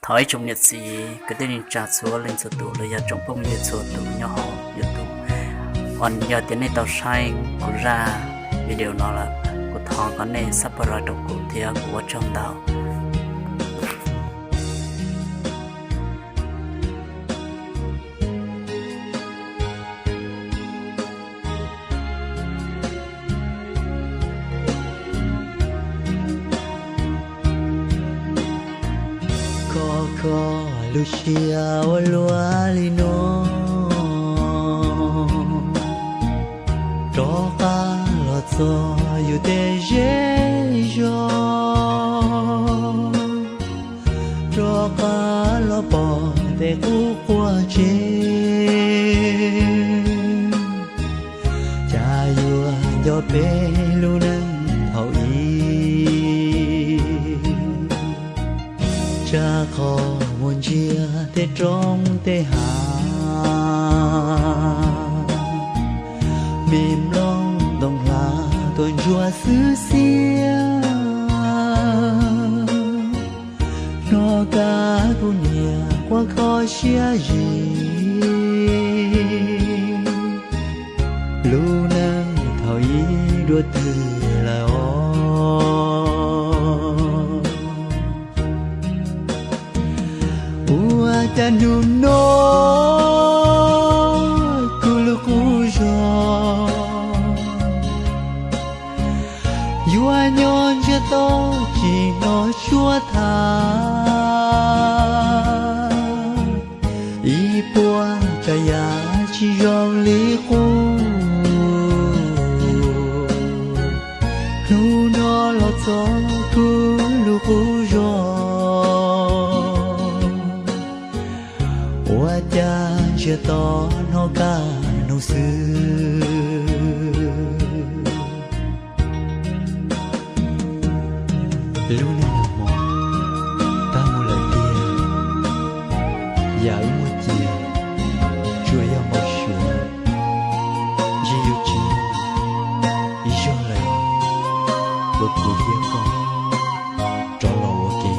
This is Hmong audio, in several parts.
Thov ib tsoom niam txiv kwv tij neej tsa txhua leej txhua tus los yog tsoom phooj ywg txhua tus nyob hauv YouTube, uas yog tias nej tau saib kuv zaj video no lawm, kuv thov kom nej subscribe rau kuv thiab, kuv ua tsaug ntau. Khov kho lub siab ua luaj li no, rov qab los txog yus tej zej zog, rov qab los pom tej qub quaj tsev, cas yuav nco peb lub neej thaum ub. Tsam qhov muaj ntsia tej roob tej hav, me nplooj ntoo hlav tuaj ntsuab xwb xiab, hnov kab kuv niam quaj kho siab zim. Lub neej thaum ub dua twg lawm os? Ua cas hnub no kuv lub qub zog yuav nyob ntsiag to tsis hnov suab tham, ib puas tsav yam tsis zoo li qub. Hnub no los txog kuv lub qub zog, ua cas ntsiag to hnov kab noog xwb. Lub neej nag hmo tag mus lawm tiag, yam wb muaj cia tsuas yog npau suav, ntshe yuav tsis muaj ib zaug lawm uas kuv thiab koj rov los ua ke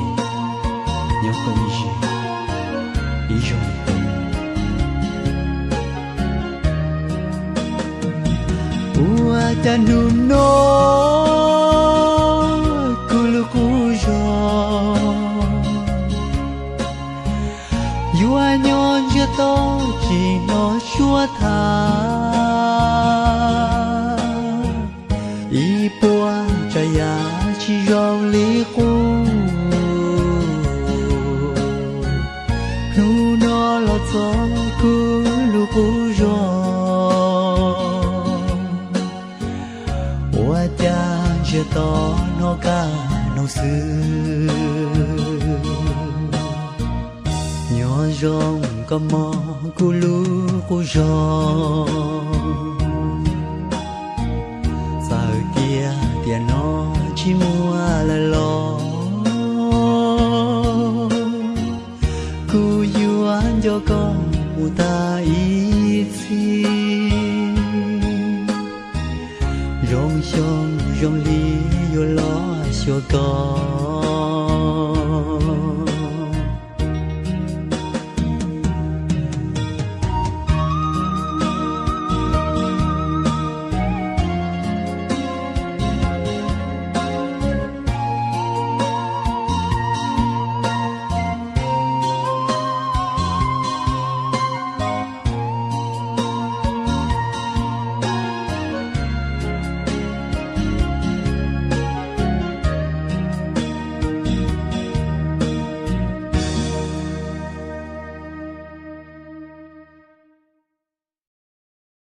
nyob koom ib zig ib zaug li. Ua cas hnub no kuv lub qub zog yuav nyob ntsiag to tsis hnov suab tham, ib puas tsav yam tsis zoo li qub. Hnub no los txog kuv lub qub zog, ua cas ntsiag to hnov kab noog xwb. Nyob zoo koj mog kuv lub qub zog,